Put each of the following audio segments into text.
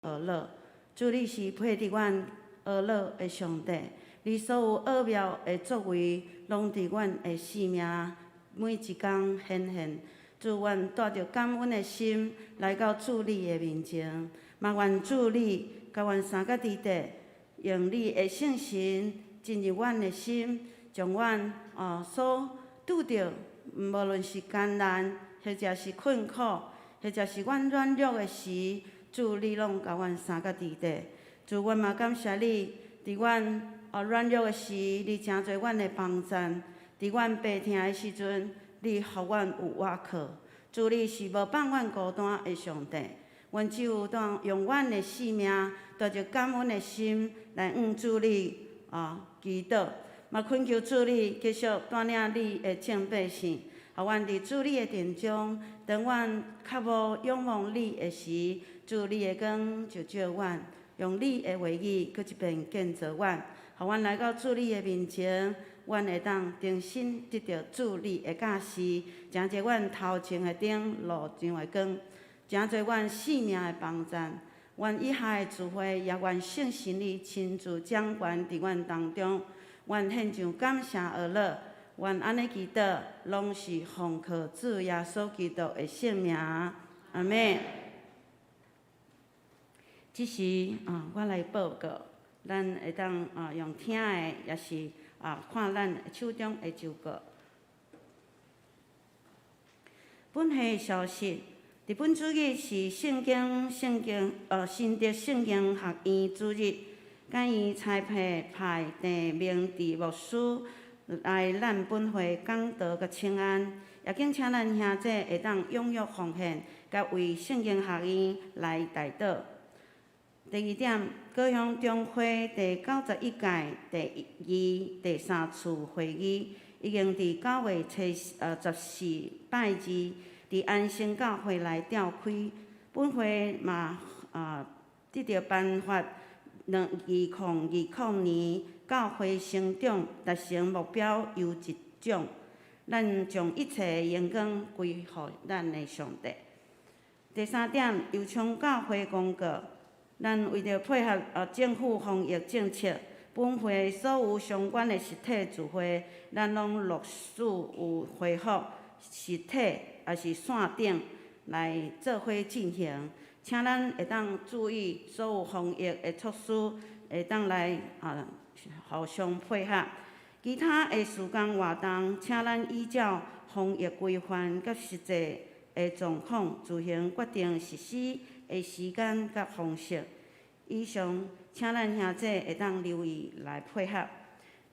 呵樂。主，你是配得阮呵樂的上帝，你所有奧妙的作為，攏佇阮的生命每一工顯現。主，阮帶著感恩的心來到主你的面前，嘛願主你共阮相佮佇底，用你的聖神進入阮的心，將阮所拄著，無論是艱難，或者是困苦，或者是阮軟弱的時，主，你攏共阮相佮佇底。主，阮嘛感謝你，佇阮軟弱的時，你成做阮的幫贊；佇阮病疼的時陣，你予阮有倚靠。主，你是無放阮孤單的上帝。阮只有當用阮的生命，帶著感恩的心來向主你祈禱，嘛懇求主你繼續帶領你的眾百姓，予阮佇主你的殿中，當阮渴慕仰望你的時，主，你的光就照阮，用你的話語閣一遍建造阮，予阮來到主你的面前，阮會當重新得著主你的教示，成做阮頭前的燈，路上的光，成做阮生命的幫贊。阮以下的聚會，也願聖神你親自掌權佇阮當中。阮獻上感謝呵樂，阮按呢祈禱，攏是奉靠主耶穌基督的聖名。阿們。這時我來報告，咱會當用聽的，抑是看咱手中的週報。本會消息，佇本主日是新竹聖經學院主日，該院差派派鄭明治牧師來咱本會講道佮請安，也敬請咱兄弟會當踴躍奉獻，佮為聖經學院來代禱。第二點，高雄中會第91屆第二、第三次會議已經佇9月初14拜二，佇安省教會來召開。本會嘛得著頒發2020年教會成長達成目標優質獎。咱將一切榮光歸予咱的上帝。第三點，右昌教會公告。咱為著配合政府防疫政策，本會所有相關的實體聚會，咱攏陸續有恢復實體抑是線頂來做伙進行，請咱會當注意所有防疫的措施，會當來互相配合。其他的事工活動，請咱依照防疫規範佮實際的狀況，自行決定實施的時間佮方式。以上，請咱兄弟會當留意來配合。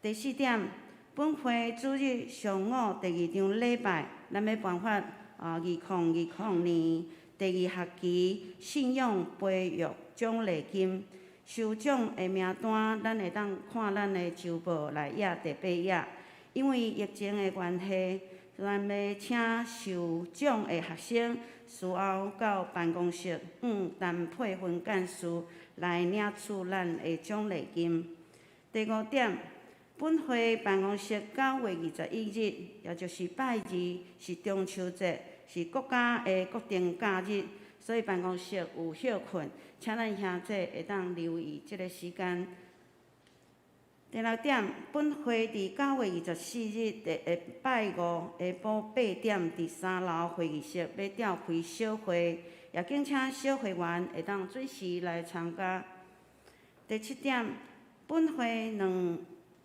第四點，本會主日上午第二場禮拜，咱欲頒發2020年第二學期信仰培育獎勵金。收獎的名單，咱會當看咱的週報內頁第八頁。因為疫情的關係，咱欲請受獎的學生事後到辦公室，向陳佩芬幹事來領取咱的獎勵金。第五點，本會辦公室9月21日，也就是拜二，是中秋節，是國家的國定假日，所以辦公室有歇睏，請咱兄弟會當留意這个時間。第六點，本會佇9月24日的拜五下晡8點，佇三樓會議室欲召開小會，也敬請小會員會當準時來參加。第七點，本會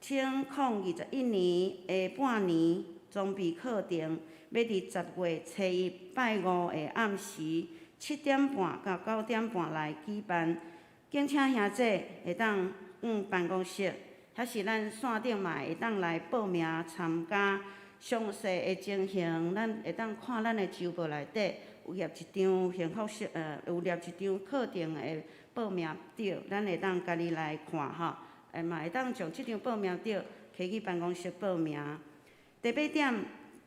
2021年下半年裝備課程，欲佇10月初一拜五的暗時7點半到9點半來舉辦，敬請兄弟會當向辦公室，抑是咱線頂嘛會當來報名參加。詳細的情形，咱會當看咱的週報內底有列一張幸福室，有列一張課程的報名表，咱會當家己來看吼，嘛會當將這張報名表提去辦公室報名。第八點，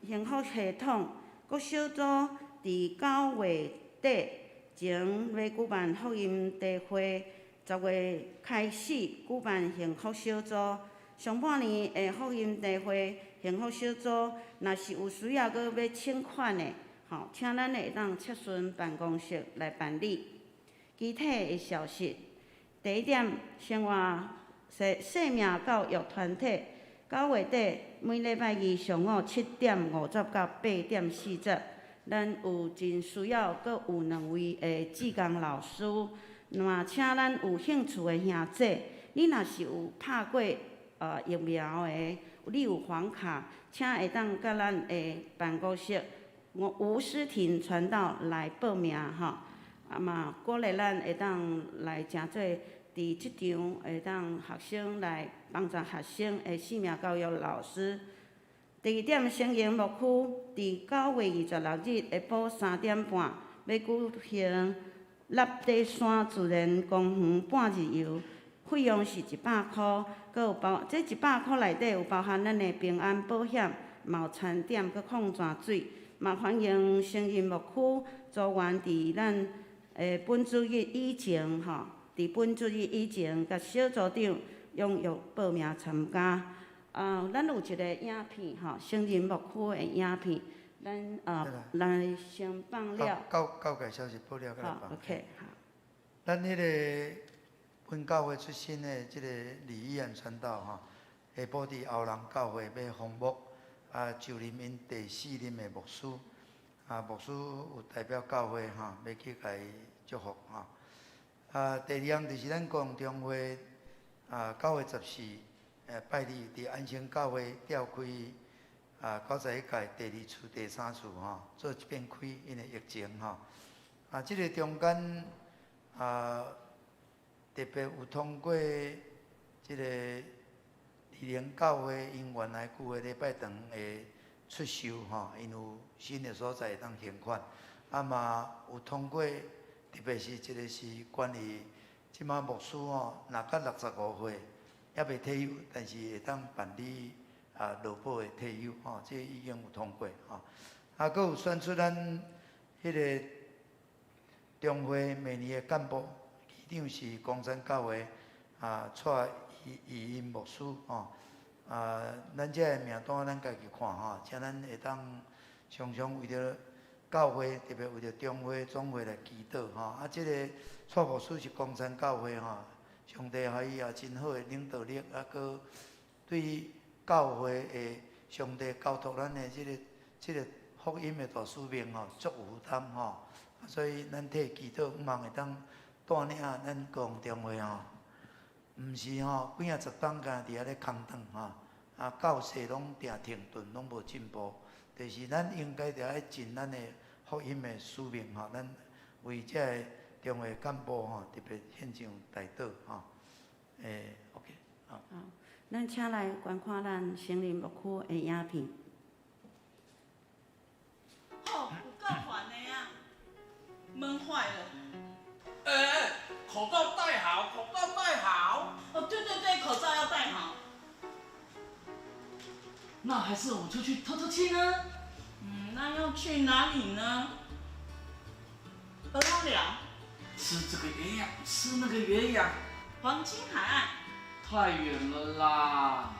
幸福系統各小組佇9月底前欲舉辦福音茶會，10月開始舉辦幸福小組。上半年的福音茶會幸福小組，若是有需要閣欲請款的，吼，請咱會當洽詢辦公室來辦理。其他的消息，第一點，生活生生命教育團體九月底每禮拜二上午7點50到8點40，咱有真需要，閣有兩位的志工老師，嘛請咱有興趣的兄姊，你若是有拍過疫苗的，你有黃卡，請會當佮咱的辦公室吳詩婷傳道來報名吼。啊嘛，鼓勵咱會當來誠做佇這場會當學生來幫助學生的生命教育老師。第二點，成人牧區佇9月26日下晡3點半，欲舉行立地山自然公園半日遊，費用是一百箍，閣有包，這一百箍內底有包含咱的平安保險，嘛有餐點閣礦泉水，嘛歡迎成人牧區組員佇咱的本主日以前吼，佇本主日以前，佮小組長踴躍報名參加。啊，咱有一個影片吼，成人牧區的影片，咱啊來先放了。教教界消息報了，閣來放。好，OK，好。咱彼个阮教會出身的這個李義安傳道吼，下晡佇後人教會欲訪牧，啊，就任𪜶第四任的牧師，啊，牧師有代表教會吼，欲去共伊祝福吼。啊，第二項就是咱高雄中會啊，9月14，拜二佇安省教會調開啊，91屆第二次、第三次吼，做這邊開，因為疫情吼。啊，這个中間啊，特別有通過這个二靈教會，𪜶原來舊的禮拜堂會出售吼，𪜶有新的所在會當還款。啊嘛有通過，特別是這个是關於這馬牧師吼，若到65歲猶未退休，但是會當辦理啊勞保的退休吼，這已經有通過吼。啊，閣有選出咱彼个中會明年的幹部，議長是岡山教會啊，蔡義英牧師吼。啊，咱這个名單咱家己看吼，請咱會當常常為著教會，特別為著中會總會來祈禱吼。啊，這个蔡牧師是岡山教會吼，上帝予伊也真好的領導力，啊，閣對教會的上帝交託咱的這个福音的大使命吼，足有負擔吼。所以咱替祈禱，向望會當帶領咱高雄中會吼，毋是吼幾仔十冬干佇遐咧空轉吼，啊，教勢攏定停頓，攏無進步。就是咱應該著愛盡咱的福音的使命吼，咱為這个中會幹部吼，特別獻上代禱吼。OK，好。好，咱請來觀看咱成人牧區的影片。哦，有夠煩的啊！悶壞了。欸欸，口罩戴好，口罩戴好。哦，對對對，口罩要戴好。那還是我們出去透透氣呢？嗯，那要去哪裡呢？鵝卵寮。吃這個也癢，吃那個也癢。黃金海岸。太遠了啦。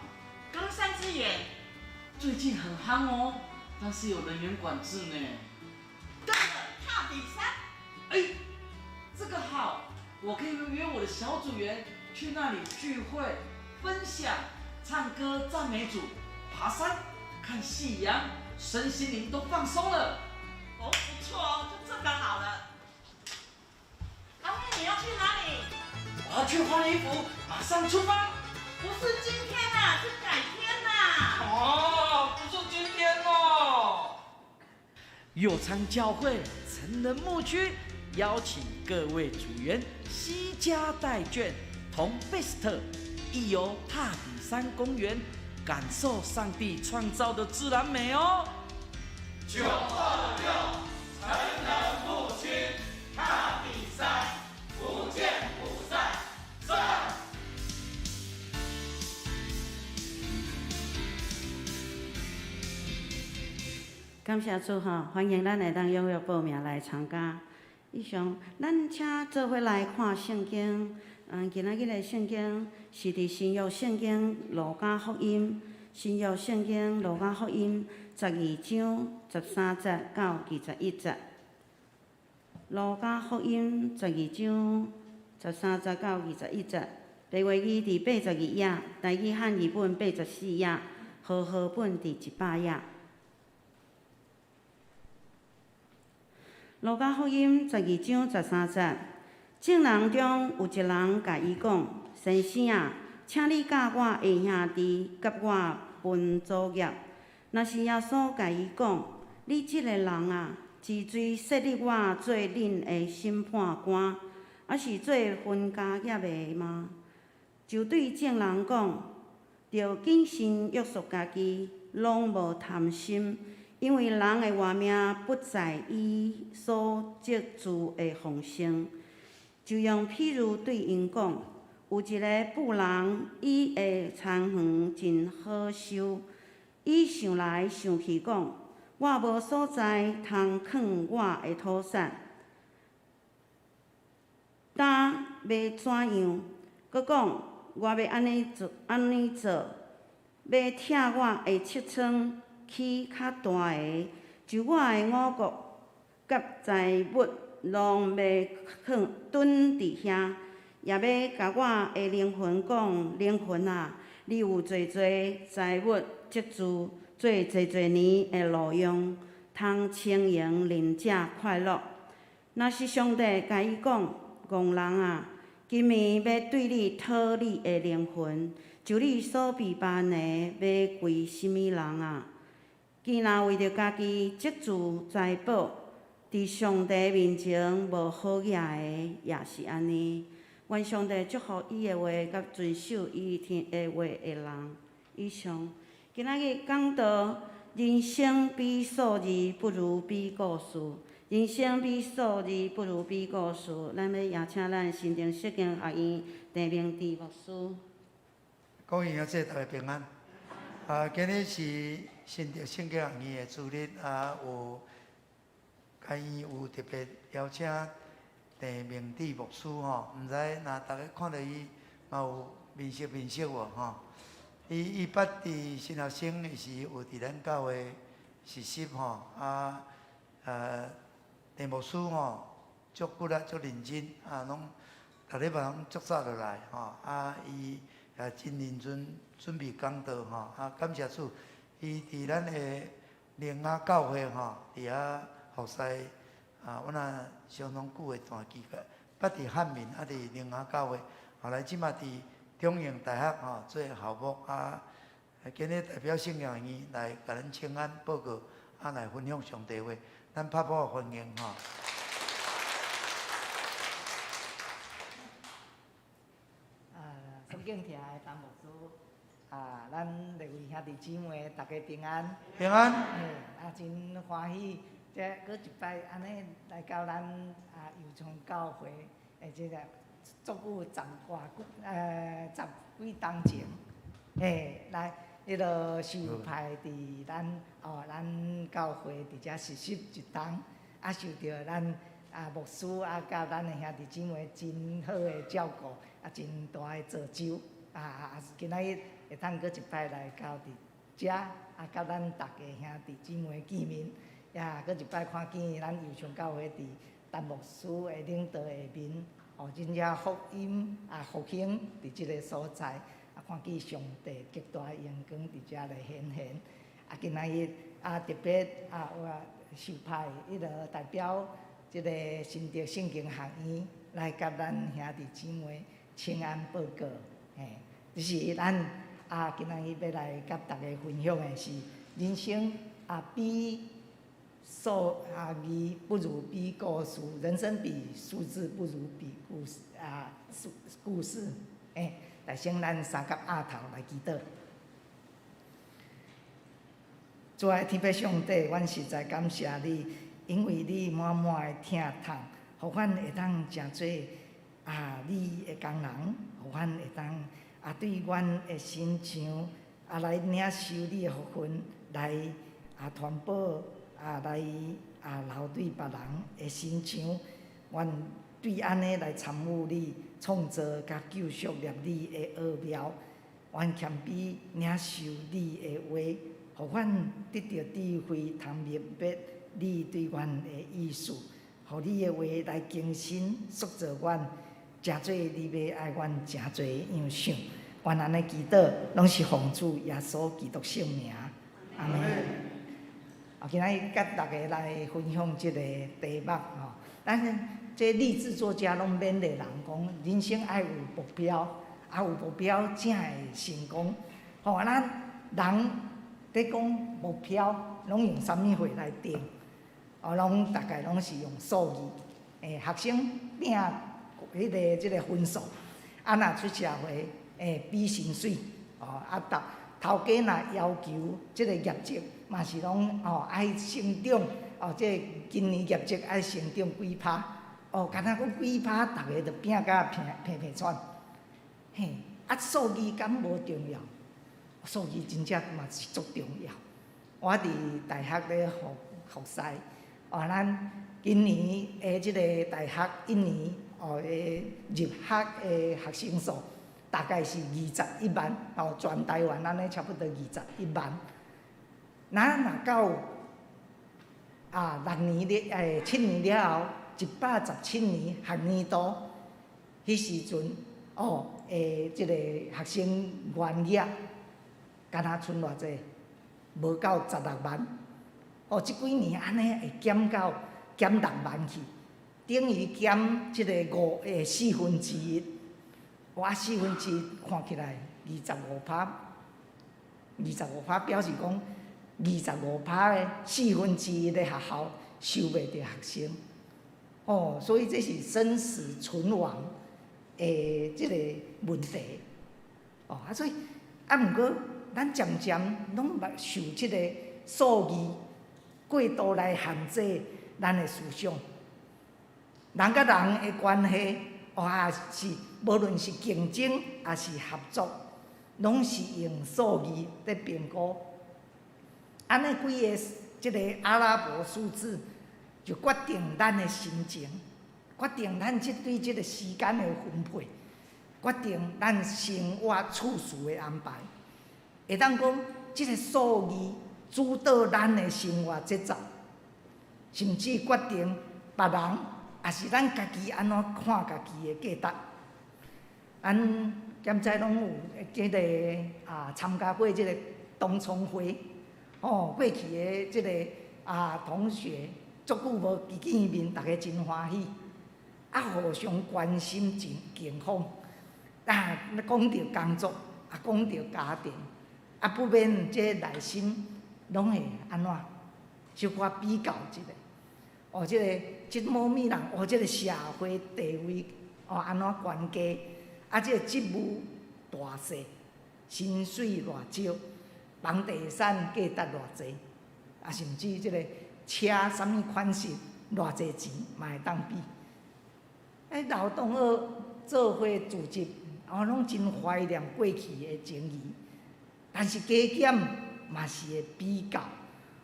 岡山之眼。最近很夯哦，但是有人員管制呢。對了，踏底山。哎，這個好，我可以約我的小組員去那裡聚會、分享、唱歌、讚美主、爬山、看夕陽，身心靈都放鬆了。哦，不錯哦，就這個好了。阿妹，你要去哪裡？我要去換衣服，馬上出發。不是今天啊，是改天呐。哦，不是今天哦。右昌教會成人牧區邀請各位組員攜家帶眷，同 Best 一遊踏底山公園，感受上帝創造的自然美哦。926成人牧區踏底山，不見不散。讚！感謝主吼，歡迎咱會當踴躍報名來參加。以上，咱請做伙來看聖經。今仔日的聖經是佇新約聖經路加福音，新約聖經路加福音12章13節到21節。路加福音12章13節到21節，白話字佇82頁，台語漢語本84頁，和合本佇100頁。路加福音12章13節，眾人中有一人共伊講：先生啊，請你佮我的兄弟佮我分祖業。若是耶穌共伊講：你這个人啊，是誰設立我做恁的審判官，抑是做分家業的嗎？就對眾人講：著謹慎約束家己，攏無貪心，因為人的活命不在伊所積聚的豐盛。就用譬喻對𪜶講：有一个富人，伊的田園真好收，伊想來想去講：我無所在通囥我的土產，今欲怎樣？閣講：我欲按呢做，按呢做，欲拆我的穀倉起較大的，就我的五穀佮財物攏欲囥囤佇遐，也欲共我的靈魂講：靈魂啊，你有濟濟財物積聚，做濟濟年的路用，通輕盈啉食快樂。若是上帝共伊講：戇人啊，今暝欲對你討你的靈魂，就你所備辦的，欲歸啥物人啊？既若為著家己積聚財寶，佇上帝面前無好額的，也是按呢。願上帝祝福伊的話，佮遵守伊聽的話的人。以上，今仔日講到人生比數字不如比故事，人生比數字不如比故事。咱欲邀請咱新竹聖經學院鄭明智牧師。各位兄弟大家平安。啊，今日是新竹聖經學院的主日，啊，有該院有特別邀請鄭明智牧師吼，毋知若逐家看著伊嘛有面熟面熟無吼？伊捌佇神學生的時有佇咱教會實習吼，啊，鄭牧師吼足骨力足認真，啊，攏逐禮拜攏足早就來吼，啊，伊也真認真準備講道吼，啊，感謝主，伊佇咱的靈雅教會吼，佇遐服侍啊，阮也相當久的一段期間，捌佇漢民，啊佇靈雅教會，後來這馬佇中正大學吼做校牧啊，今日代表聖經學院來共咱請安報告，啊來分享上帝話，咱拍鼓歡迎吼。啊，尊敬聽的陳牧師，啊，咱各位兄弟姊妹，大家平安。平安。嘿，啊，真歡喜，這閣一擺按呢來到咱啊右昌教會的這個足久十外幾十幾冬前，嘿，來彼落受派佇咱哦，咱教會佇遮實習一冬，啊，受著咱啊牧師啊，佮咱的兄弟姊妹真好的照顧，啊，真大的造就，啊，今仔日會當閣一擺來到佇遮，啊，佮咱逐家兄弟姊妹見面，也閣一擺看見咱右昌教會佇陳牧師的領導下面，哦，真正福音啊復興佇這个所在，啊，看見上帝極大的榮光佇遮來顯現。啊，今仔日啊特別啊，我受派彼落代表這个新竹聖經學院來佮咱兄弟姊妹請安報告，嘿，就是咱啊今仔日欲來佮大家分享的是人生啊比數啊字不如比故事，人生比數字不如比故事啊，故事，欸，來先咱三佮阿頭來祈禱。主愛天父上帝，阮實在感謝你，因為你滿滿的疼痛，予阮會當成做啊你的工人，予阮會當啊對阮的身上啊來領受你的福分，來啊傳播啊來啊留對別人的身上，阮對按呢來參與你創造佮救贖了你的奧妙，阮謙卑領受你的話，予阮得著智慧，通明白你對阮的意思，予予你的話來更新塑造阮，成做你欲愛阮成做的樣式。阮按呢祈禱，攏是奉主耶穌基督聖名，阿們。啊，今仔日佮大家來分享這个題目吼。咱這勵志作家攏勉勵人講，人生愛有目標，啊有目標才會成功。吼，咱人佇講目標，攏用啥物貨來定？哦，攏大概攏是用數字。學生拼彼个這个分數，啊若出社會，比薪水，哦，啊頭頭家若要求這个業績，嘛是攏哦愛成長，哦，這個今年業績愛成長幾趴，哦，敢若講幾趴，逐个就拼甲拚拚拚喘，嘿，啊數字敢無重要？數字真正嘛是足重要。我佇大學咧服服侍，哦，咱今年的這个大學一年哦的入學的學生數，大概是21萬，哦，全台灣按呢差不多二十一萬。咱若到啊六年了，7年了後，117年學年度，彼時陣，哦，這个學生員額，敢若賰偌濟？無夠16萬。哦，這幾年按呢會減到減6萬去，等於減這个五四分之一。哇，四分之一看起來二十五趴，二十五趴表示講二十五趴的四分之一的學校收袂著學生。哦，所以這是生死存亡的這个問題。哦，啊，所以啊，毋過咱漸漸攏捌受這个數字過度來限制咱的思想。人佮人的關係，哦，也是無論是競爭抑是合作，攏是用數字佇評估。按呢幾个這个阿拉伯數字，就決定咱的心情，決定咱這對這个時間的分配，決定咱生活處事的安排。會當講，這个數字主導咱的生活節奏，甚至決定別人，抑是咱家己按怎看家己的價值。咱敢知攏有這个啊參加過這个同窗會，哦，過去的這个啊同學足久無見面，逐家真歡喜，啊互相關心近近況，啊講著工作，啊講著家庭，啊不免這內心攏會按怎小可比較一下，哦，這个這某物人，哦，這个社會地位，哦按怎懸低，啊這个職務大細，薪水偌少，房地產價值偌濟，啊甚至這个車啥物款式，偌濟錢嘛會當比。老同學做伙聚集，哦，攏真懷念過去的情誼，但是加減嘛是會比較。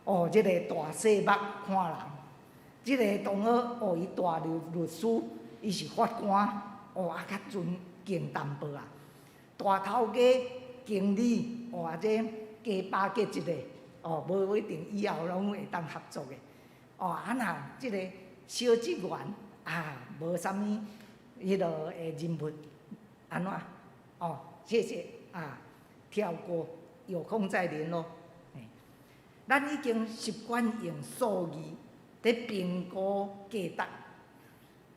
哦，這個大細目看人，這个同學哦，伊大律律師，伊是法官，哦，啊較尊敬淡薄仔。大頭家經理，哦，啊這加巴結一个，哦，無一定以後攏會當合作的。哦，啊若這个小職員啊，無啥物彼落的人物，按怎？哦，謝謝啊，跳過，有空再聯絡。咱已經習慣用數字佇評估價值。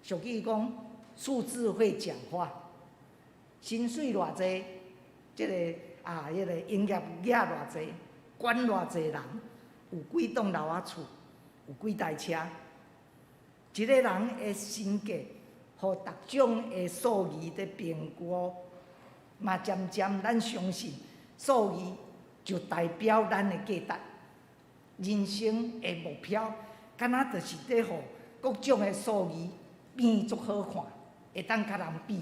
俗語講，數字會講話。薪水偌濟，這个啊，彼个營業額偌濟，管偌濟人，有幾棟樓仔厝，有幾台車，一个人的身價，予逐種的數字佇評估，嘛漸漸咱相信數字就代表咱的價值。人生的目標，敢若就是佇予各種的數字變足好看，會當佮人比。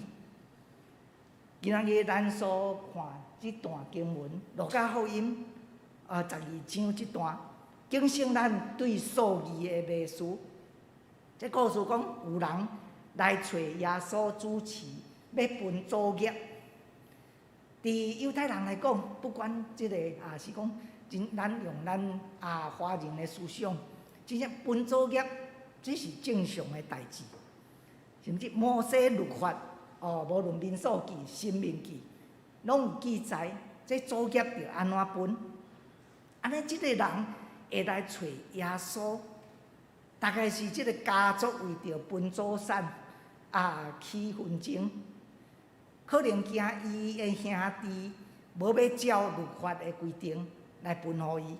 今仔日咱所看這段經文，《路加福音》啊12章這段，警醒咱對數字的迷思。這故事講，有人來揣耶穌主持，欲分祖業。佇猶太人來講，不管這个啊是講，真咱用咱啊華人的思想，真正分祖業，這是正常的代誌。甚至摩西律法哦，無論民數記、申命記，攏有記載，這祖業著按怎分。按呢，這个人會來揣耶穌，大概是這个家族為著分祖產啊起紛爭，可能驚伊的兄弟無欲照律法的規定來分予伊，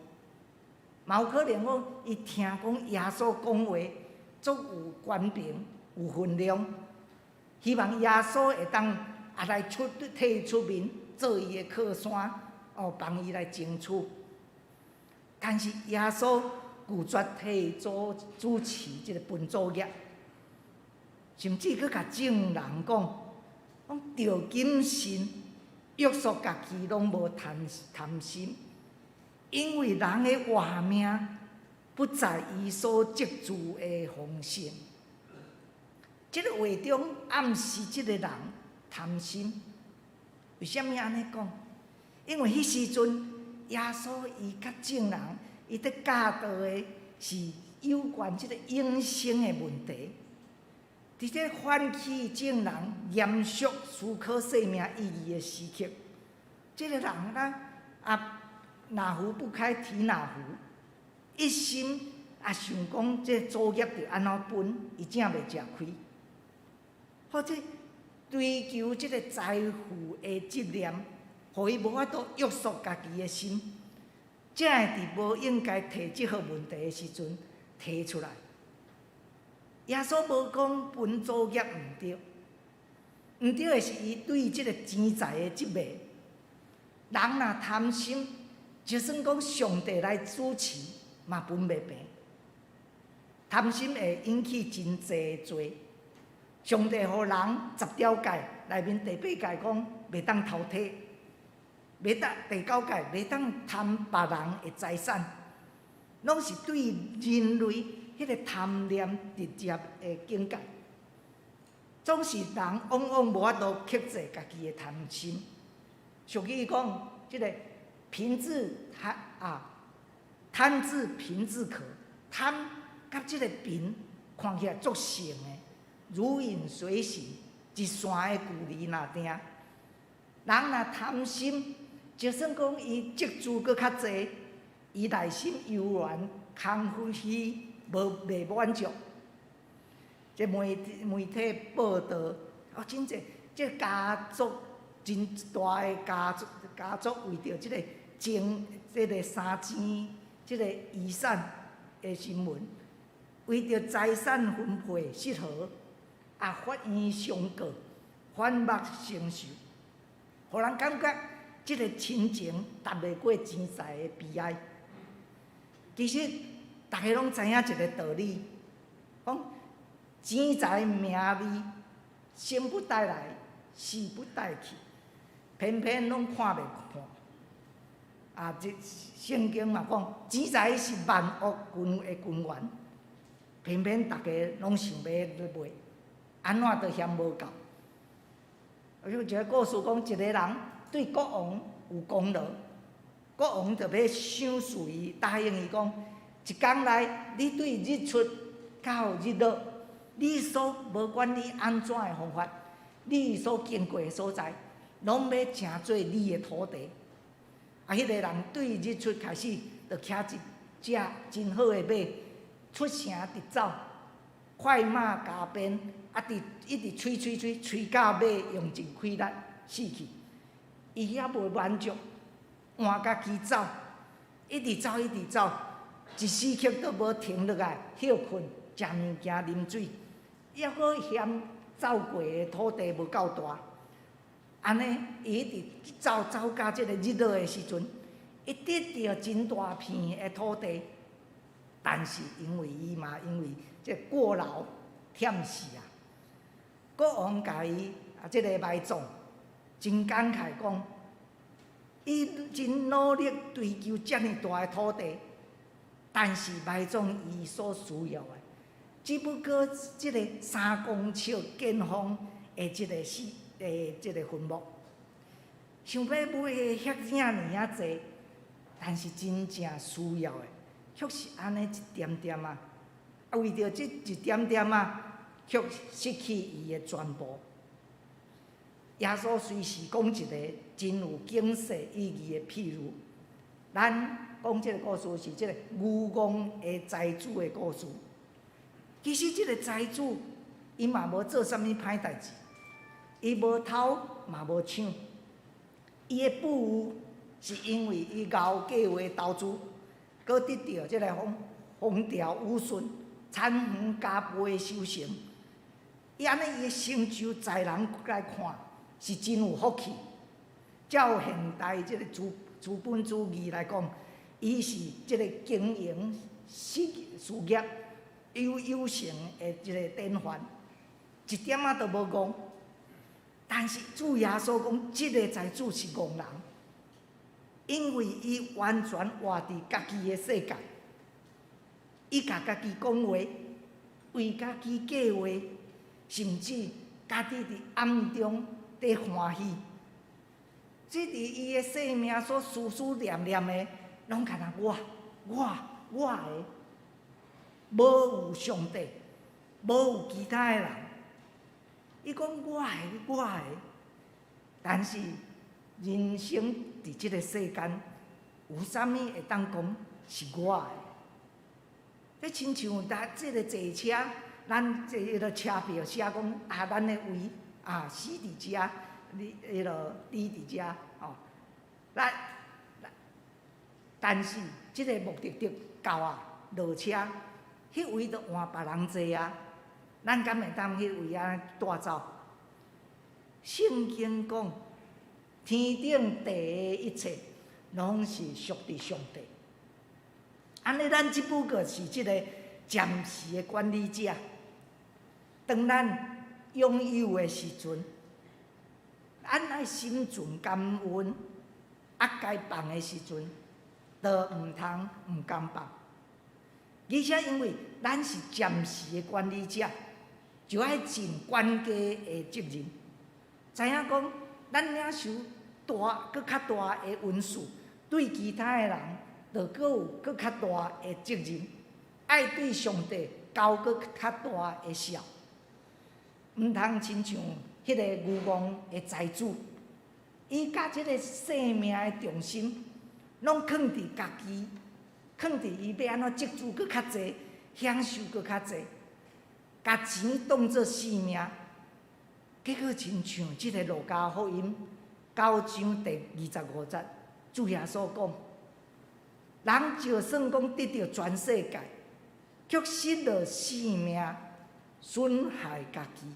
嘛有可能講伊聽講耶穌講話足有權柄、有分量，希望耶穌會當啊來出替伊出面做伊的靠山，哦，幫伊來爭取。但是耶穌拒絕替伊做主持這个分祖業，甚至閣共眾人講，講著謹慎約束家己，攏無貪貪心，因為人的活命不在伊所積聚的豐盛。這个話中暗示這个人貪心。為啥物按呢講？因為彼時陣耶穌伊佮眾人，伊佇教導的是有關這个永生的問題。佇這喚起眾人嚴肅思考生命意義的時刻，這个人啊啊，哪壺不開提哪壺，一心啊想講這祖業著按怎分，伊才袂食虧。或者追求這个財富的執念，予伊無法度約束家己的心，才會佇無應該提這號問題的時陣提出來。耶穌無講分祖業毋對，毋對的是伊對這个錢財的執迷。人若貪心，就算講上帝來主持，嘛分袂平。貪心會引起真濟罪。上帝予人十條誡，內面第八誡講袂當偷提，袂當第九誡袂當貪別人的財產，攏是對人類彼个貪念直接的警戒。總是人往往無法度克制家己的貪心。俗語講，這个貧自貪啊，貪自貧自可，貪佮這个貧看起來足像的，如影隨形，一線的距離爾定。人若貪心，就算講伊積聚閣較濟，伊內心猶原空虛，無袂滿足。這媒體報導，哦，真濟，這家族真大的家族，家族為著這个爭這个三錢，這个遺產的新聞，為著財產分配失和，啊，法院相告，反目成仇，予人感覺這个親情達袂過錢財的悲哀。其實，逐家攏知影一个道理，講錢財名利，生不帶來，死不帶去，偏偏攏看袂破。啊，這聖經嘛講，錢財是萬惡根的根源，偏偏逐家攏想欲買，按怎都嫌無夠。有一个故事講，一個人對國王有功勞，國王就欲賞賜伊，答應伊講，一工內你對日出到日落，你所無管你按怎的方法，你所經過的所在，攏欲成做你的土地。啊，彼个人對日出開始，就騎一隻真好的馬，出城直走，快馬加鞭，啊，佇一直催催催，催到馬用盡氣力死去。伊猶袂滿足，換家己走，一直走一直走，一時刻都無停落來歇睏、食物件、啉水，猶閣嫌走過的土地無夠大。按呢，伊一直走走到這个日落的時陣，伊得著真大片的土地，但是因為伊嘛因為這過勞忝死啊，國王共伊啊這个埋葬，真感慨講，伊真努力追求遮爾大的土地，但是埋葬伊所需要的，只不過這个3公尺見方的這个死。的這个墳墓，想欲買遐爾仔濟，但是真正需要的，卻是按呢一點點仔。啊，為著這一點點仔，卻失去伊的全部。耶穌隨時講一个真有警世意義的譬喻。咱講這个故事是這个愚戇的財主的故事。其實這个財主，伊嘛無做啥物歹代誌，伊無偷嘛無搶，伊的富有是因為伊𠢕計劃投資，閣得著這个風風調雨順、田園加倍的收成。伊按呢，伊的成就在人來看是真有福氣。照現代這个資本主義來講，伊是這个經營事業有有成的一个典範，一點仔都無戇。但是主耶穌講，這个財主是戇人，因為伊完全活佇家己的世界，伊共家己講話，為家己計劃，甚至家己佇暗中佇歡喜。這佇伊的生命所思思念念的，攏敢若我、我、我的，無有上帝，無有其他的人。伊講我的，我的，但是人生佇這个世間，有啥物會當講是我的？這親像咱這个坐車，咱坐彼个車票寫講啊，咱的位啊，死佇遮，你彼落佇佇遮吼。咱但是這个目的地到啊，落車，彼位就換別人坐啊。咱敢會當彼位按呢帶走？聖經講，天頂地的一切，攏是屬佇上帝。按呢，咱只不過是這个暫時的管理者。當咱擁有的時陣，咱愛心存感恩，啊，該放的時陣，就毋通毋甘放。而且因為咱是暫時的管理者，就愛盡管家的責任。知影講，咱領受大、閣較大的恩賜，對其他的人，就閣有閣較大的責任，愛對上帝交閣較大的孝。毋通親像彼个愚戇的財主，伊共這个生命的重心，攏囥佇家己，囥佇伊欲按怎積資閣較濟，享受閣較濟，共錢當做性命，結果親像這个路加福音九章第25節，主耶穌講：人就算講得著全世界，卻失落性命，損害家己，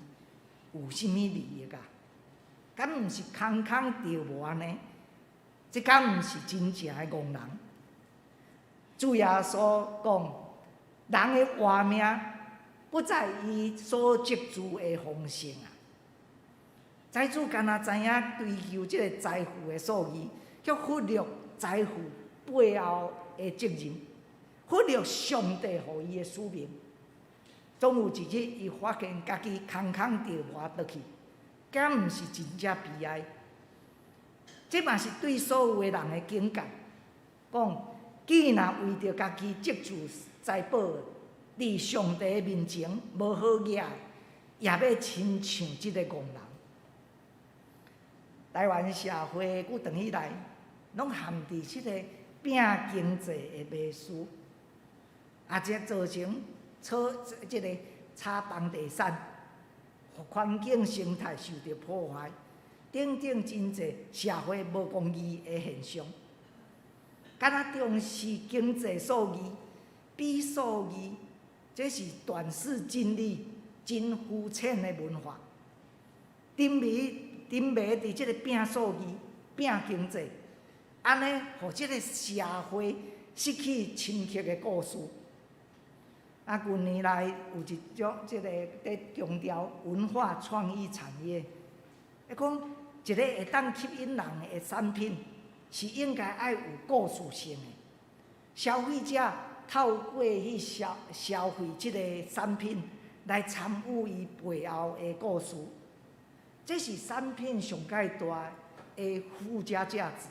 有啥物利益啊？敢毋是空空著無按呢？這敢毋是真正的戇人？主耶穌講：人的活命不在伊所積聚的豐盛啊！財主敢若知影追求這个財富的數字，卻忽略財富背後的責任，忽略上帝予伊的使命。總有一日，伊發現家己空空著無倒去，敢毋是真正悲哀？這嘛是對所有的人的警戒，講既若為著家己積聚財寶，佇上帝面前無好額，也欲親像這个戇人。台灣社會久長以來，攏陷佇這个拼經濟的迷思，啊，這造成炒這个炒房地產，環境生態受著破壞，等等真濟社會無公義的現象。敢若重視經濟數字，比數字，這是短視近利、真膚淺的文化。沉迷沉迷佇這个拼數字、拼經濟，按呢，予這个社會失去深刻的故事。啊，近年來有一種這个佇強調文化創意產業，伊講一个會當吸引人的產品，是應該愛有故事性的。消費者透過去消費這个產品，來參與伊背後的故事，這是產品上蓋大的附加價值。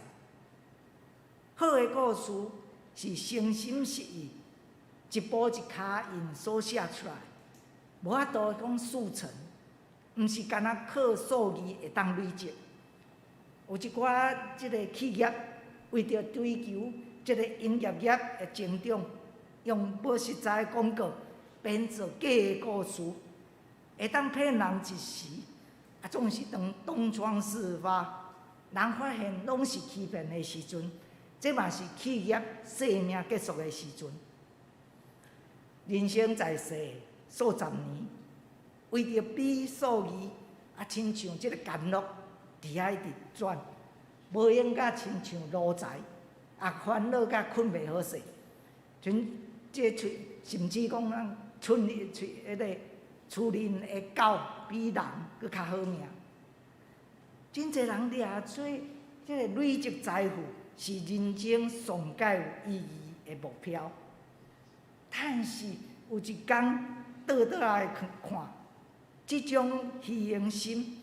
好的故事是誠心實意。一步一跤印所寫出來，無法度講速成，毋是干焦靠數字會當累積。有一寡這个企業為著追求這个營業額的增長，用無實在的廣告編造假的故事，會當騙人一時，啊，總是當東窗事發，人發現攏是欺騙的時陣，這嘛是企業生命結束的時陣。人生在世數十年，為著比數字，啊，親像這个干樂佇遐一直轉，無閒甲親像奴才，啊，煩惱甲睏袂好勢，像這喙，甚至講咱厝裡喙彼个厝裡的狗比人閣較好命。真濟人掠做這个累積財富是人生上蓋有意義的目標，但是有一工倒轉來看看，這種虛榮心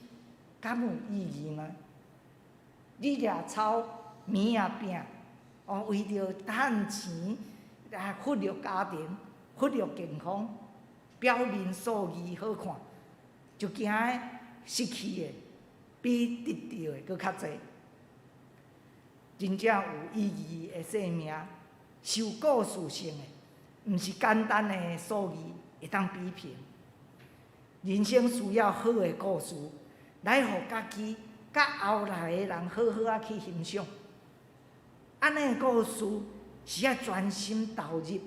敢有意義嗎？日夜操，暝也拚，哦，為著趁錢，啊，忽略家庭，忽略健康，表面數字好看，就驚失去的比得著的閣較濟。真正有意義的生命，是有故事性的，毋是簡單的數字會當比拼。人生需要好的故事，來予家己佮後來的人好好仔去欣賞。按呢的故事是愛專心投入，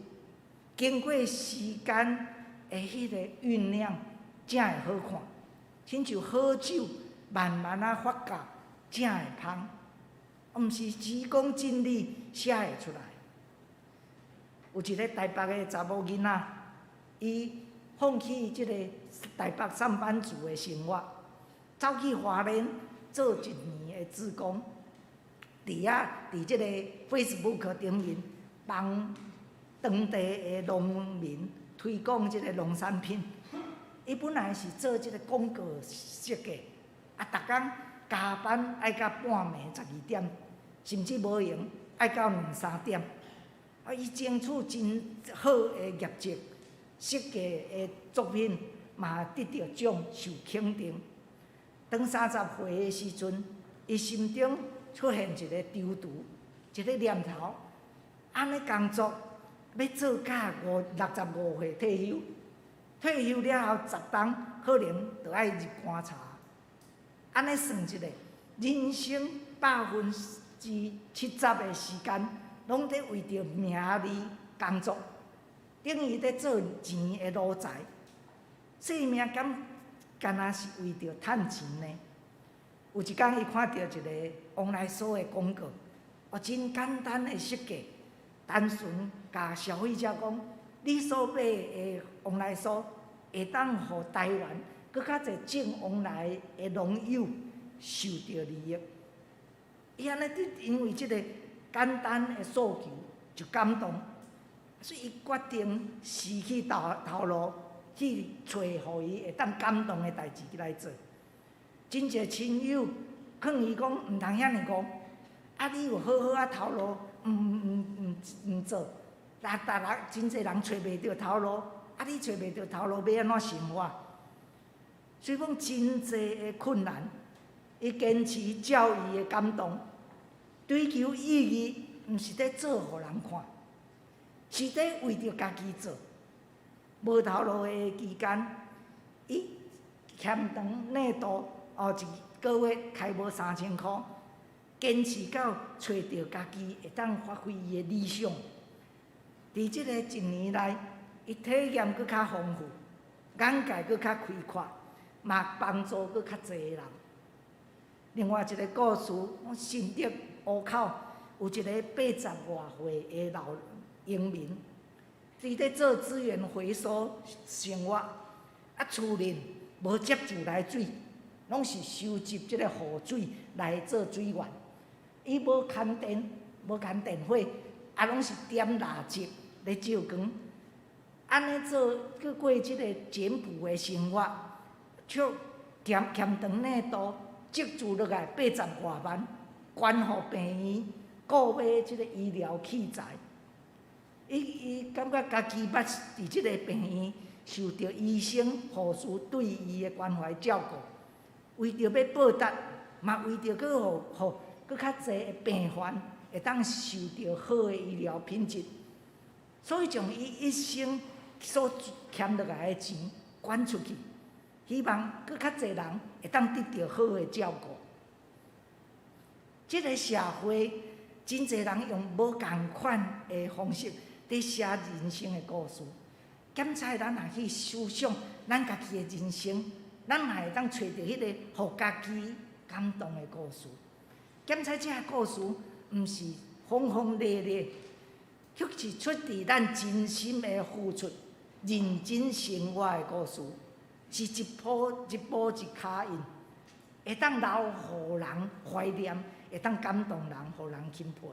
經過時間的彼個醞釀，才會好看。親像好酒慢慢仔發酵，才會芳。毋是急功近利寫會出來。有一个台北的查某囡仔，伊放棄這个台北上班族的生活，走去花蓮做一年的志工，佇遐佇這个 Facebook 頂面幫當地的農民推廣這个農產品。伊本來是做這个廣告設計，啊，逐工加班愛到半暝12點，甚至無閒愛到兩三點。啊，伊爭取真好的業績，設計的作品嘛得著獎，受肯定。當30歲的時陣，伊心中出現一個躊躇，一個念頭：按呢工作欲做到65歲退休，退休了後10冬可能就愛入棺材。按呢算一下，人生70%的時間，攏佇為著名利工作，等於佇做錢的奴才。生命敢干焦是為著趁錢呢？有一工，伊看著一个往來所的廣告，哦，真簡單的設計，單純共消費者講，你所買的往來所會當予台灣閣較濟種往來的農友受著利益。伊按呢，因為這个簡單的訴求就感動，所以伊決定辞去頭頭路，去揣予伊會當感動的代誌來做。真濟親友勸伊講，毋通遐爾戇，啊，你有好好仔頭路，毋毋毋毋做，啊，逐人真濟人揣袂著頭路，啊，你揣袂著頭路，欲按怎生活？雖講真濟的困難，伊堅持照伊的感動，追求意義，毋是佇做予人看，是佇為著家己做。無頭路的期間，伊嫌長領度哦，一个月開無3000箍，堅持到揣著家己會當發揮伊的理想。佇這个一年內，伊體驗閣較豐富，眼界閣較開闊，嘛幫助閣較濟人。另外一个故事，新竹湖口有一个80外歲的老農民，伊佇做資源回收生活，啊，厝內無接自來水，攏是收集這个雨水來做水源。伊無牽電，無牽電火，啊，攏是點蠟燭咧照光。按呢做，閣過這个簡樸的生活，卻嫌嫌長領度積聚落來80外萬，捐予病院，購買這个醫療器材。伊伊感覺家己捌佇這个病院受著醫生、護士對伊的關懷照顧，為著欲報答，嘛為著閣予予閣較濟的病患會當受著好的醫療品質，所以將伊一生所儉落來的錢捐出去，希望閣較濟人會當得著好的照顧。這个社會真濟人用無仝款的方式佇寫人生的故事。檢採咱若去思想咱家己的人生，咱嘛會當揣著彼個予家己感動的故事。檢採這个故事，毋是轟轟烈烈，卻是出佇咱真心的付出、認真生活的故事，是一步一步一跤印，會當留予人懷念，會當感動人，予人欽佩。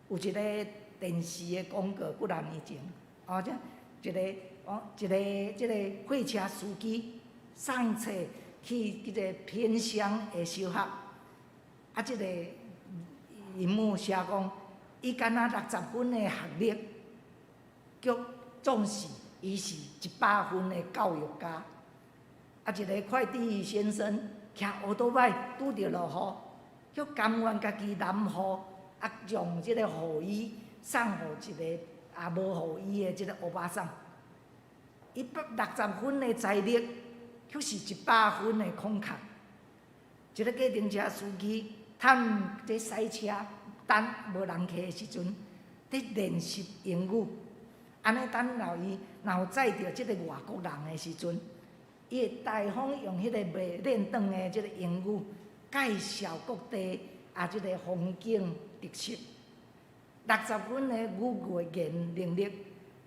有一個電視的廣告，幾若年前，哦，這一个哦，一个這个貨車司機送冊去這个偏鄉的小學，啊，這个熒幕寫講，伊敢若60分的學歷，卻總是伊是100分的教育家。啊，一个快遞先生騎歐多擺拄著落雨，卻甘願家己淋雨，啊，將這个雨衣送予一個也無雨衣的這个歐巴桑。伊60分的財力，卻是100分的慷慨。一个計程車司機趁這塞車等無人客的時陣，佇練習英語。按呢等候伊若有載著這个外國人的時陣，伊會大方用彼个袂輪轉的這个英語介紹各地啊這个風景特色。60分的語言能力，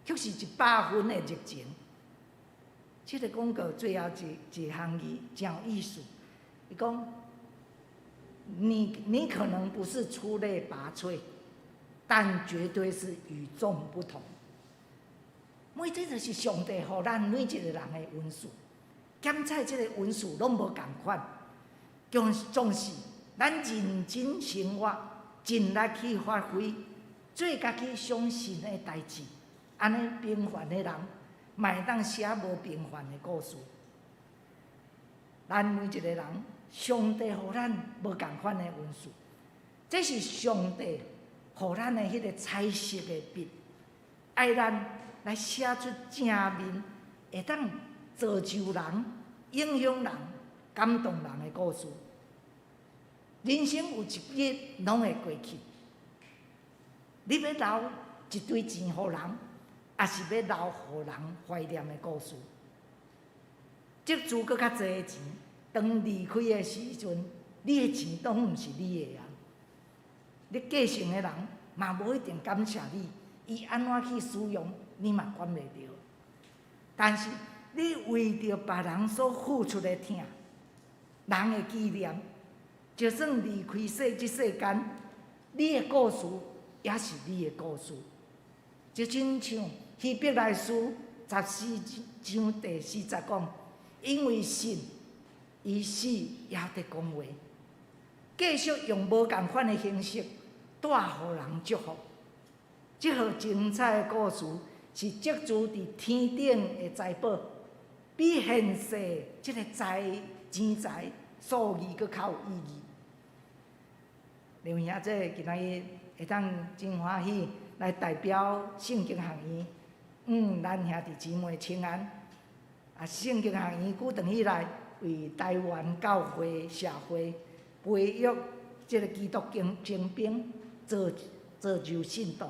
卻是100分的熱情。這个廣告最後一一行字真有意思，伊講：你可能不是出類拔萃，但絕對是與眾不同。每這就是上帝予咱每一個人的恩賜。檢採這個恩賜攏無仝款，總是咱認真生活，盡力去發揮，做家己相信的代誌，按呢平凡的人，嘛會當寫無平凡的故事。咱每一個人，上帝予咱無仝款的恩賜，這是上帝予咱的彼個彩色的筆，愛咱來寫出正面，會當造就人、影響人、感動人的故事。人生有一日攏會過去，你欲留一堆錢予人，抑是欲留予人懷念的故事？積儲閣較濟的錢，當離開的時陣，你的錢攏毋是你的啊！你繼承的人嘛無一定感謝你，伊按怎去使用，你嘛管袂著。但是你為著別人所付出的疼，人會紀念，就算離開世這世間，你的故事也是你的故事。就親像希伯來書14章第4節講，因為信，伊死猶佇講話，繼續用無仝款的形式帶予人祝福。這號精彩的故事是積儲佇天頂的財寶，比現世這个財錢財數字閣較有意義。劉兄這今仔日會當真歡喜來代表聖經學院，向咱兄弟姊妹請安。啊，聖經學院久長以來為台灣教會社會培育這个基督精精兵，造造就信徒。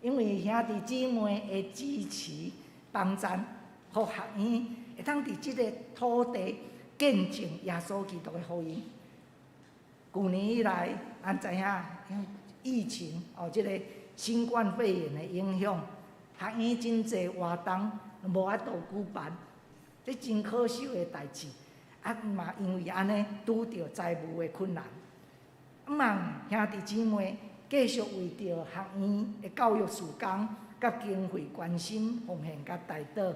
因為兄弟姊妹的支持幫贊，予學院會當佇這个土地見證耶穌基督的福音。舊年以來，咱知影因為疫情哦，這个新冠肺炎的影響，學院真濟活動無法度舉辦，這真可惜的代誌。啊嘛，因為按呢拄著財務的困難，望兄弟姊妹繼續為著學院的教育事工佮經費關心奉獻佮代禱，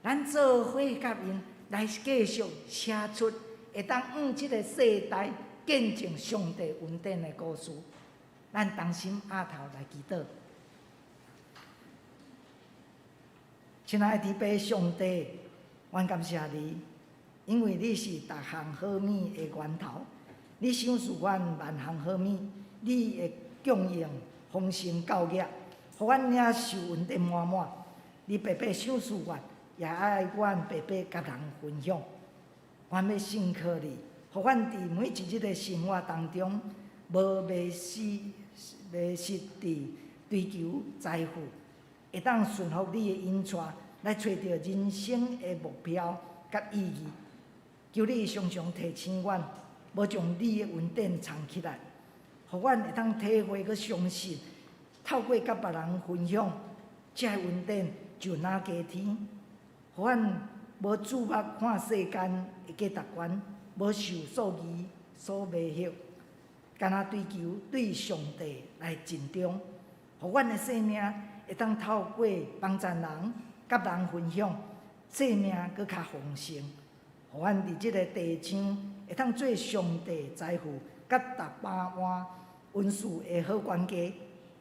咱做伙佮𪜶來繼續寫出會當向這个世代見證上帝恩典的故事。咱同心徛頭來祈禱。親愛的天父上帝，阮感謝你，因為你是逐項好物的源頭，你賞賜阮萬項好物，你會供應豐盛夠額，予阮領受恩典滿滿。你白白賞賜阮，也愛阮白白佮人分享。阮欲信靠你，予阮佇每一日的生活當中，無迷失佇追求財富，會當順服你的引帶，來揣著人生的目標佮意義。求你常常提醒阮，無將你的恩典藏起來，予阮會當體會閣相信，透過佮別人分享，這个恩典就若加添。予阮無注目看世間的價值觀，無受數字所迷惑，干焦追求對上帝來盡忠，予阮的生命會當透過幫助人、佮人分享，生命閣較豐盛。予阮佇這个地上會當做上帝財富佮逐百萬恩賜的好管家，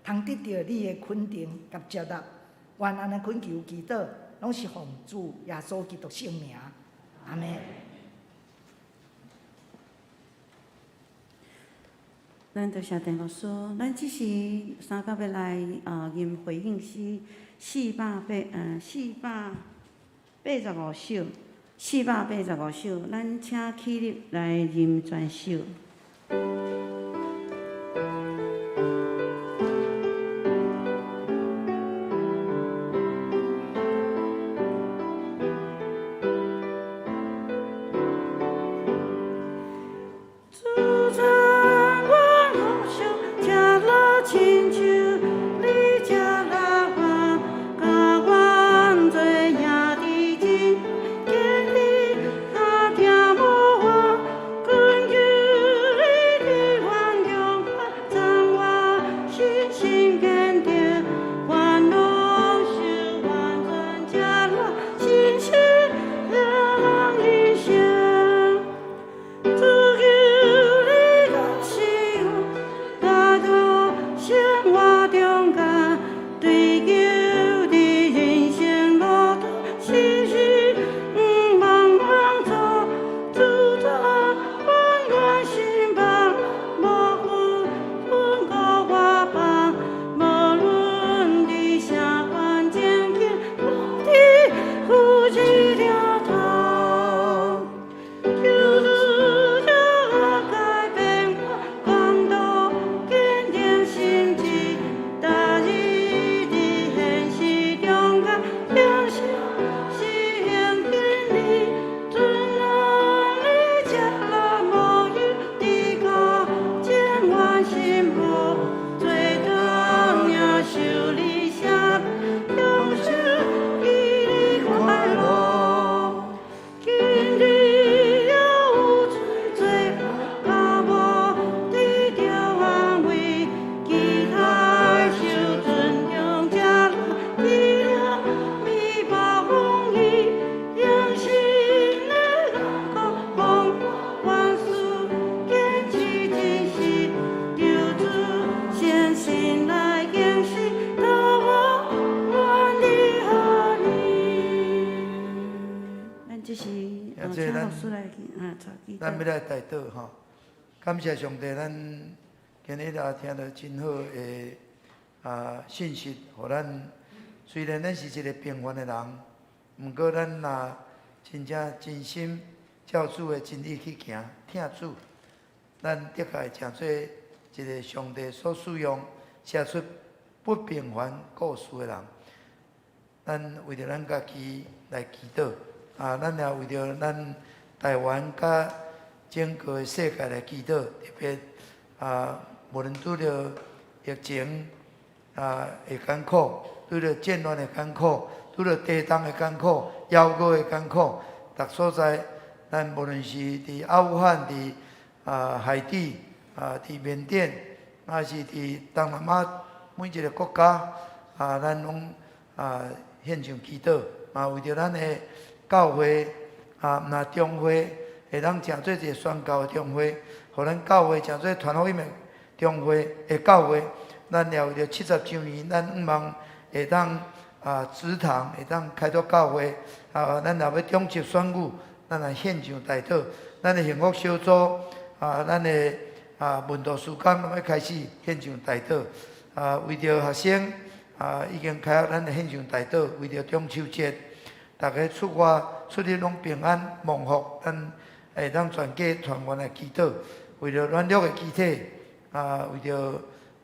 通得著你的肯定佮接納。阮按呢懇求祈禱，攏是奉主耶穌基督聖名，阿們。咱多謝陳牧師，咱這時三甲欲來吟回應詩485首，485首，咱請起立來吟全首。主讚阮好像食力親像你食力飯，共阮做兄弟真堅定，跤疼無我，懇求你佇阮中間，讚我信心堅定，願攏受完全食力，信心興旺人生。主求你降賜阮，來到生活中間，追求佇人生路途，時時毋茫茫走，主讚阮願心望，無分分孤我放，無論佇啥款情景，攏佇扶持著頭。求主這改變我，感動堅定心志，逐日佇現實中間，享受實行真理，尊榮你食力無憂，至高千萬幸福，做當領受你聖享受基你快樂。今日猶有罪罪惡，無得著安慰，期待受尊重，食力力量美爆風雨，用心的眼光，豐富萬事，堅持真實，求主相信來堅持，到我願你何你。咱這是請這咱牧師來帶祈咱欲禱。來代禱吼，感謝上帝，咱今日也聽著真好的信息，予咱雖然咱是一个平凡的人，毋過咱若真正真心照主的真理去行，疼主，咱的確會成做一个上帝所使用，寫出不平凡故事的人。咱為著咱家己來祈禱，咱也為著咱台灣佮整個世界來祈禱，特別無論拄著疫情的艱苦，拄著戰亂的艱苦，拄著地動的艱苦、夭禍的艱苦，逐所在，咱無論是佇阿富汗、佇海地、佇緬甸，抑是佇東南亞每一个國家，咱攏獻上祈禱，嘛為著咱的教會毋若中會會當成做一个宣教的中會，予咱教會成做傳福音的中會的教會，咱也為著70週年，咱向望會當啊植堂，會當開拓教會。啊，咱若欲中秋選舉，咱來獻上代禱。咱的幸福小組啊，咱的啊門徒事工攏欲開始獻上代禱。啊，為著學生啊，已經開學，咱來獻上代禱。為著中秋節，逐家出外出入攏平安蒙福，咱會當全家團圓來祈禱。為著軟弱的肢體，啊，為著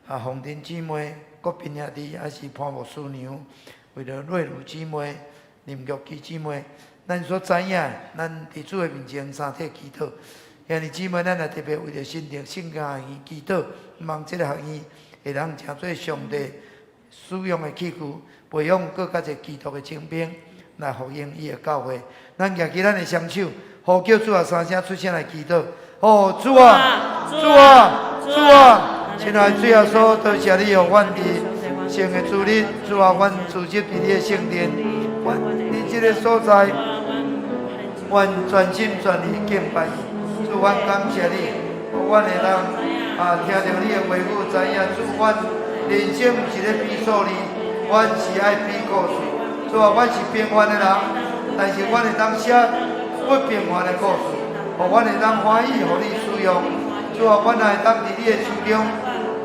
啊鳳珍姊妹、國斌兄弟，抑是潘牧師娘，為著瑞如姊妹、林玉琪姊妹，咱所知影的，咱佇主的面前三體祈禱。兄弟姊妹，咱也特別為著新竹聖經學院祈禱，望這个學院會當成做上帝使用的器具，培養閣較濟基督的精兵來服膺伊的教會。咱舉起咱的雙手，呼叫主啊，三聲出聲來祈禱。哦，主啊，主啊，主啊！親愛的主耶穌，多謝你予阮佇聖的主日，主啊，阮聚集佇你的聖殿，阮佇這个所在，阮全心全意敬拜你。主，阮感謝你，予阮會當啊聽著你的話語，知影主，阮人生毋是咧比數字，阮是愛比故事。主啊，阮是平凡的人，但是阮會當寫不平凡的故事，予阮會當歡喜，予你使用。主啊，阮也會當佇你的手中，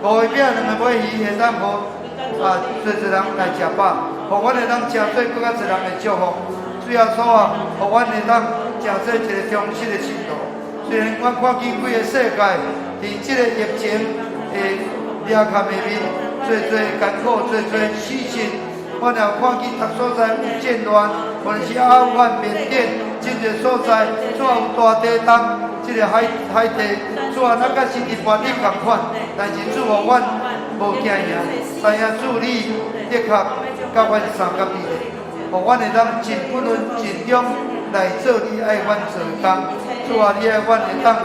五个餅兩个尾魚，會當予啊濟濟人來食飽，予阮會當成做閣較濟人的祝福。主耶穌啊，予阮會當成做一个忠實的信徒。雖然阮看見規个世界佇這个疫情的掠坎下面，濟濟艱苦，濟濟死訊，阮也有看見逐所在有戰亂，無論是阿富汗、緬甸，真濟所在，主啊有大地動，這个海海地，主啊，咱閣是佇末日仝款，但是主予阮無驚贏，知影主你的確佮阮相佮佇咧，予阮會當盡本分盡忠來做你愛阮做的工。主啊，你愛阮會當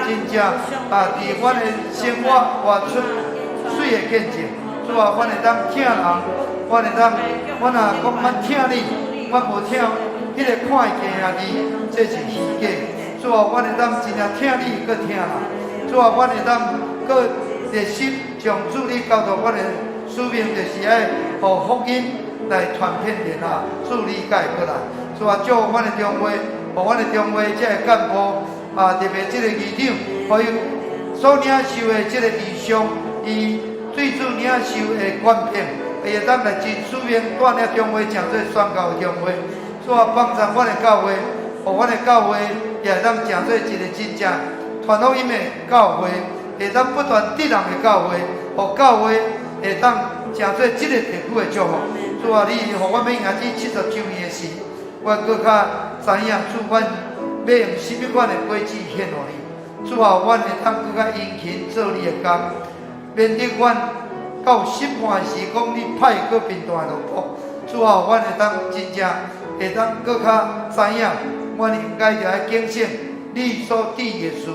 真正啊，佇阮的生活活出媠的見證。主啊，阮會當疼人，阮會當，阮若講阮疼你，阮無疼彼个看會見的兄弟，這是虛假。主啊，阮會當真正疼你，閣疼人。主啊，阮會當閣熱心將主你交託阮的使命，就是愛予福音來傳遍天下，主你才會過來。主啊，祝福阮的中會，予阮的中會這个幹部啊，特別這个議長，予伊所領受的這个異象，伊對主領受的權柄，伊會當來盡使命帶領中會成做宣教的中會。主啊，幫助阮的教會，予阮的教會也會當成做一个真正傳福音的教會，會當不斷得人的教會，予教會會當成做這个地區的祝福。主啊，你予阮欲迎這70週年的時，我閣較知影主，阮欲用啥物款的果子獻予你。主啊，阮會當閣較殷勤做你的工，免得阮到審判時講你派閣貧惰的奴僕。主啊，阮會當真正會當閣較知影，阮應該著愛警醒你所佇的事。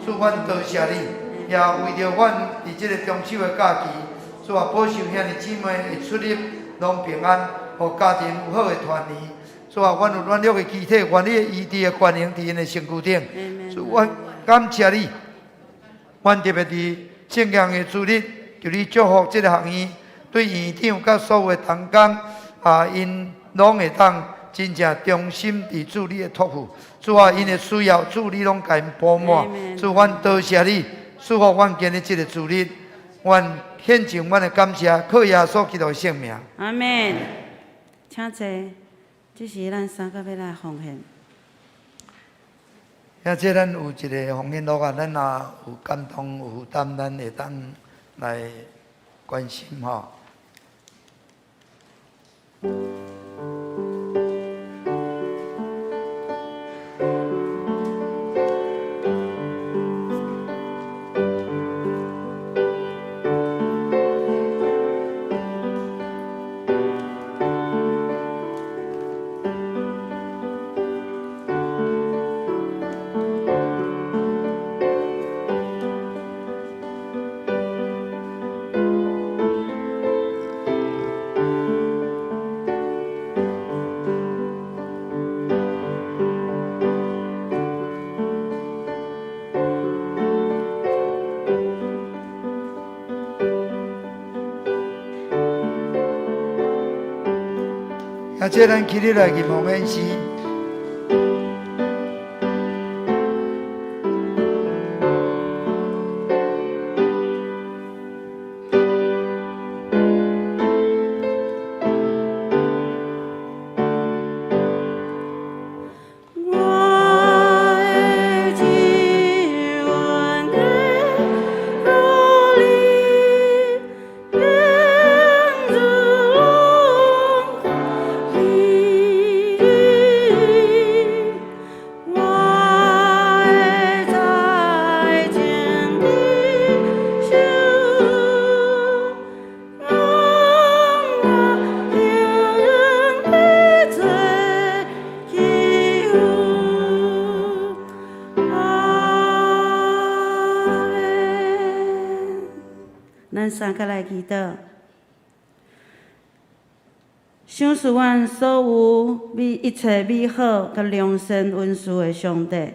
主，阮多謝你，也為著阮佇這个中秋的假期，主啊，保守兄弟姊妹的出入攏平安，予家庭有好的團圓。主啊，阮有軟弱的肢體，願你的醫治的權能佇𪜶的身軀頂。主，阮感謝你，阮特別佇聖經的主日，求你祝福這个學院，對院長佮所有的同工，啊，𪜶攏會當真正忠心佇主你的託付。主啊，𪜶的需要，主你攏共𪜶補滿。主，阮多謝你，賜福阮今日這个主日，阮獻上阮的感謝，靠耶穌基督的聖名。阿們，請坐。這是咱三個欲來奉獻。遐這咱有一个奉獻錄啊，咱若有感動有負擔，咱會當來關心吼。這咱起立來吟奉獻詩。咱三个來祈禱，賞賜阮所有美一切美好佮良善恩賜的上帝，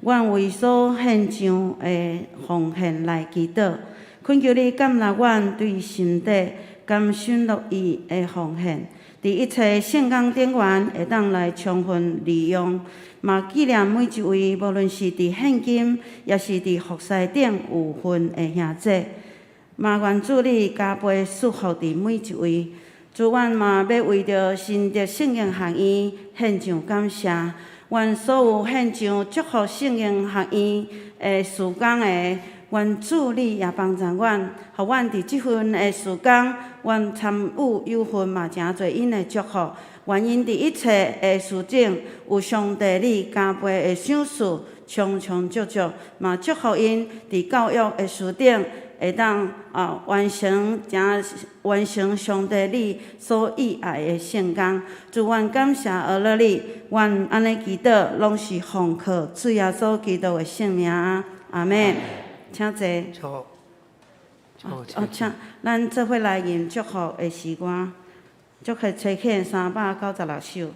阮為所獻上的奉獻來祈禱，懇求你接納阮對心底甘心樂意的奉獻，佇一切聖工頂懸會當來充分利用，嘛紀念每一位，無論是佇現今，抑是佇服侍頂有份的兄弟。嘛願主你加倍祝福佇每一位，主阮嘛欲為著新竹聖經學院獻上感謝。願所有獻上祝福聖經學院的事工的，願主你也幫助阮，予阮佇這份的事工，阮參與有份嘛，誠濟𪜶的祝福。願𪜶佇一切的事情，有上帝你加倍的賞賜，充充足足，嘛祝福𪜶佇教育的事頂。會當啊完成，誠完成上帝你所意愛的聖工。主，阮感謝阿樂你，阮按呢祈禱，攏是奉靠主耶穌基督的聖名。阿們。請坐。哦，請，咱做伙來吟祝福的詩歌，祝福差遣396首。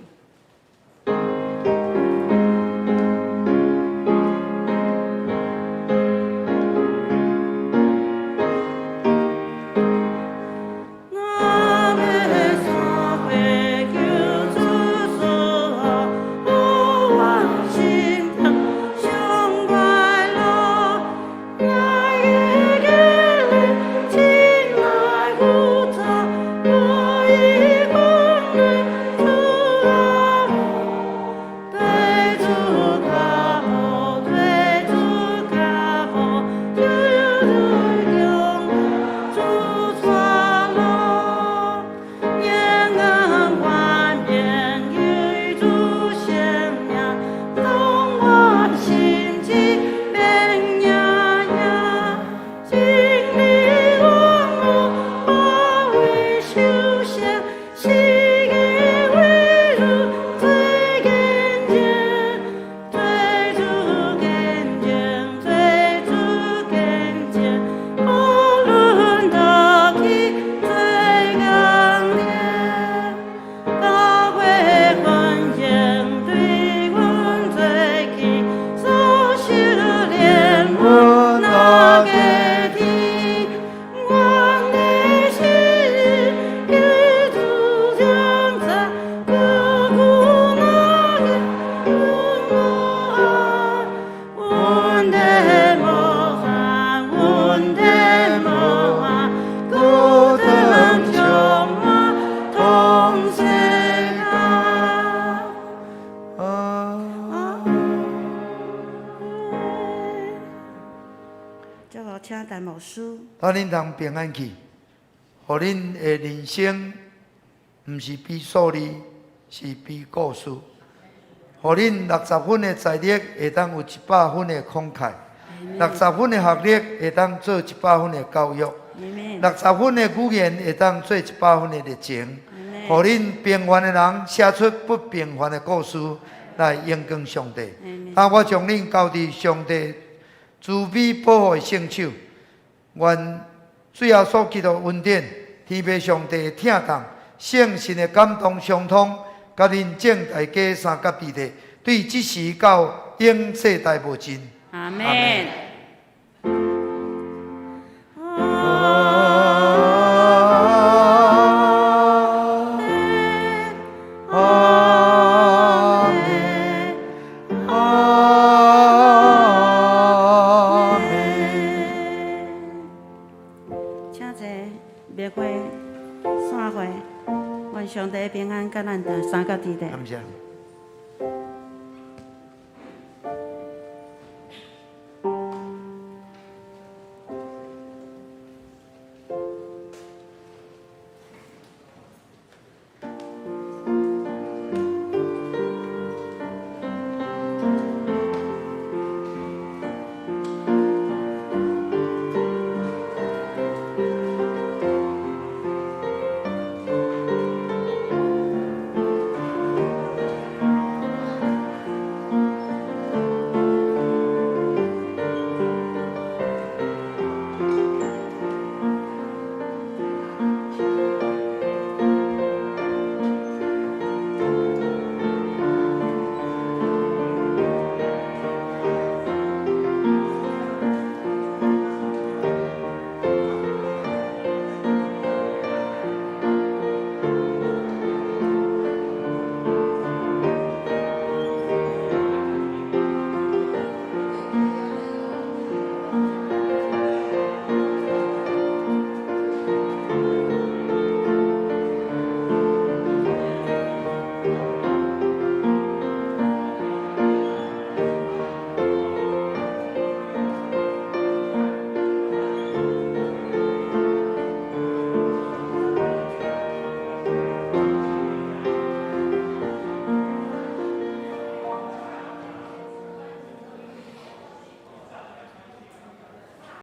予恁通平安去，予恁的人生毋是比數字，是比故事。予恁六十分的財力會當有一百分的慷慨，六十分的學歷會當做一百分的教育，六十分的語言會當做一百分的熱情。予恁平凡的人寫出不平凡的故事來榮光上帝。啊，我將恁交佇上帝慈悲保護的聖手。願主耶穌基督恩典、天父上帝的疼痛、聖神的感動相通，佮恁眾大家相佮彼得，對這時到永世代無盡。阿們。阿佮咱相佮佇咧。感謝。